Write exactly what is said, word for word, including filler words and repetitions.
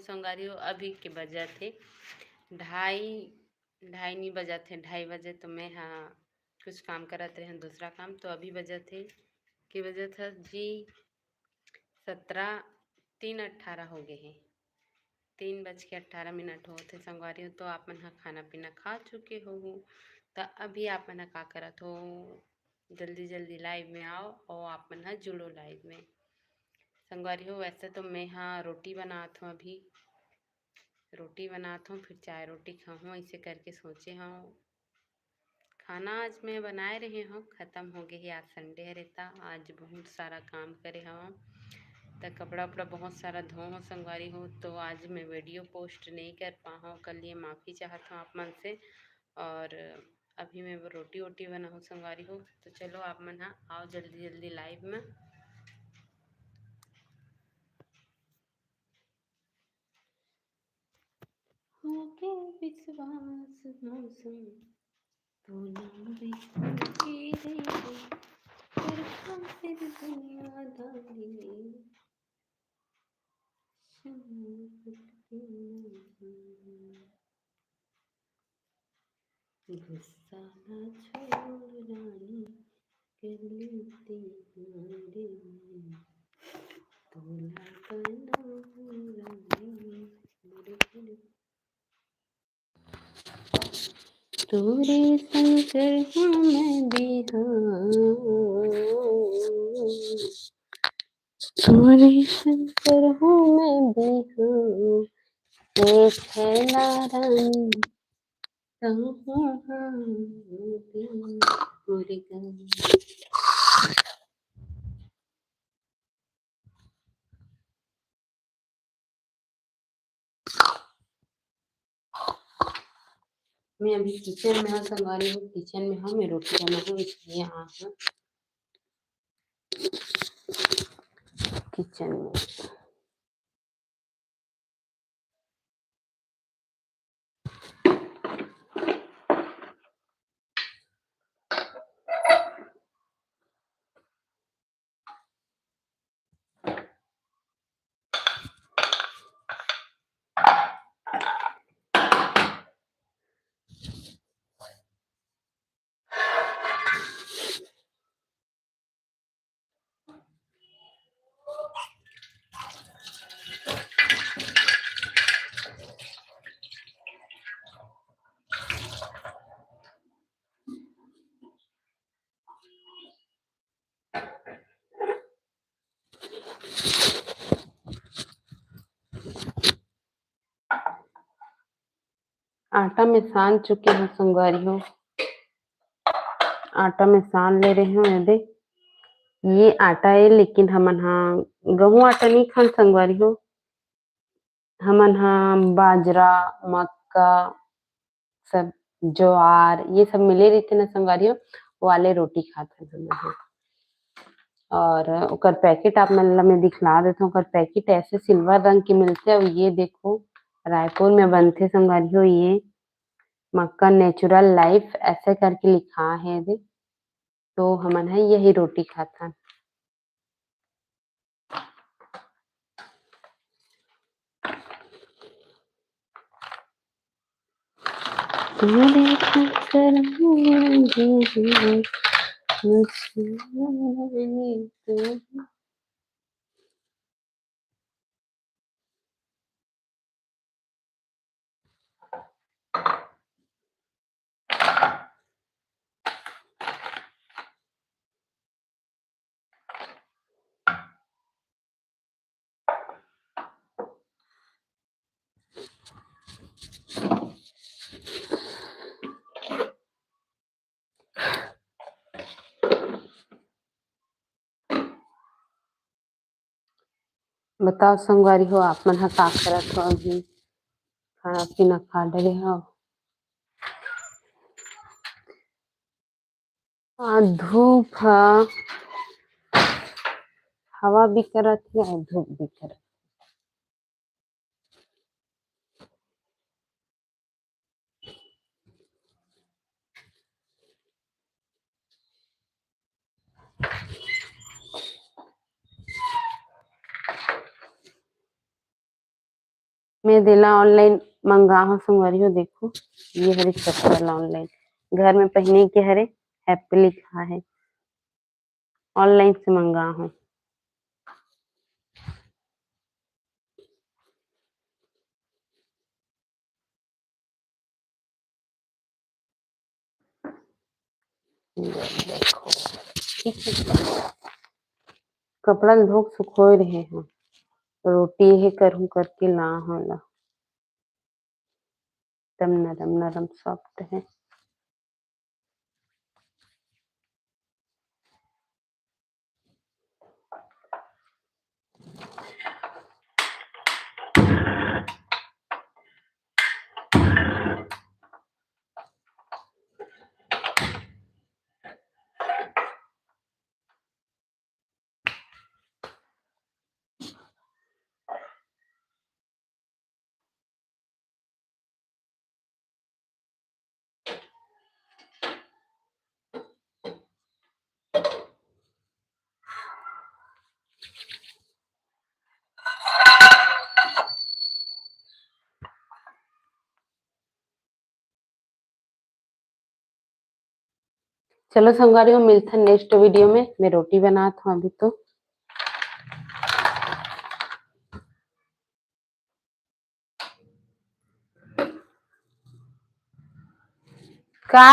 संगवारी हो, अभी के बजत हे ढाई, ढाई नहीं बजत हे, ढाई बजे तो मैं हा कुछ काम करत रहे, दूसरा काम। तो अभी बजत हे, के बजत हे जी, सत्रह, तीन अट्ठारह हो गए हे, तीन बज के अट्ठारह मिनट होत हे संगवारी हो। तो आप मन हा खाना पीना खा चुके हो, तो अभी आप मन हा का करत हो, जल्दी जल्दी लाइव में आओ और आप मन हा जुड़ो लाइव में। संगवारी हो, वैसे तो मैं हा रोटी बनात हूँ अभी, रोटी बनात हूँ, फिर चाय रोटी खाहूँ, ऐसे करके सोचे हूँ। खाना आज मैं बनाए रहे हूँ, खत्म हो गए हे। आज संडे हरे ता, आज बहुत सारा काम करे हूँ, त कपड़ा उपड़ा बहुत सारा धो हूँ संगवारी हो, तो आज मैं वीडियो पोस्ट नहीं कर पाहूँ, ओकर लिए माफ़ी चाहत हूँ आप मन से। और अभी मैं रोटी वोटी बनाहूँ संगवारी हो, तो चलो आप मन हा आओ जल्दी जल्दी लाइव में। होके विश्वास मौसम, तोला बिखर के रहिबे, बरखा फिर दुनियादारी, शहर के नहीं। गुस्सा ना छोड़ रानी, कर लेते प्यार में, तोला बनाऊं रानी, मेरे दिल। तोरे संग कर हूँ मैं बिहान, तोरे संग कर हूँ मैं बिहान, ए छैला रानी, कहूँ हाँ मोरे गाँव। मैं अभी किचन में हूँ संगवारी हो, किचन में हूँ, मैं रोटी बनाहूँ, इसलिए आ हूँ किचन में। आटा में सान चुके हूँ संगवारी हो, आटा में सान ले रहे हूँ। ये दे, ये आटा है, लेकिन हमन हा गहूं आटा नहीं खान संगवारी हो, हमन हा बाजरा, मक्का, सब ज्वार, ये सब मिले रहिथे ना संगवारी हो, वो वाले रोटी खाथन हमन हा। और ओकर पैकेट आप मन ला मैं दिखला देथव। ओकर पैकेट ऐसे सिल्वर रंग के मिलथे। और ये देखो, रायपुर में बनथे संगवारी हो, ये मक्का नेचुरल लाइफ ऐसे करके लिखा है दे। तो हमन ह यही रोटी खाथन। तोरे चक्कर में जिंदगी मुझे तो बताओ संगवारी हो, आप मन ह का करत हो? अभी खाना पीना खा डरे हो? आ, धूप ह, हवा भी करत हे और धूप भी करत। मैं देला online मंगा हूँ संगवारी हो। देखो, ये हरे चप्पल online, घर में पहने के हरे, Happy लिखा है, online से मंगा हूँ। ये देखो, ठीक है, कपड़ा ल धोक सुखोए रहे हैं, रोटी हे करहूँ करके ला हूँ ला, एकदम नरम नरम soft है। चलो संगवारी हो, मिलथन next video में। मैं रोटी बनात हूँ अभी तो। काय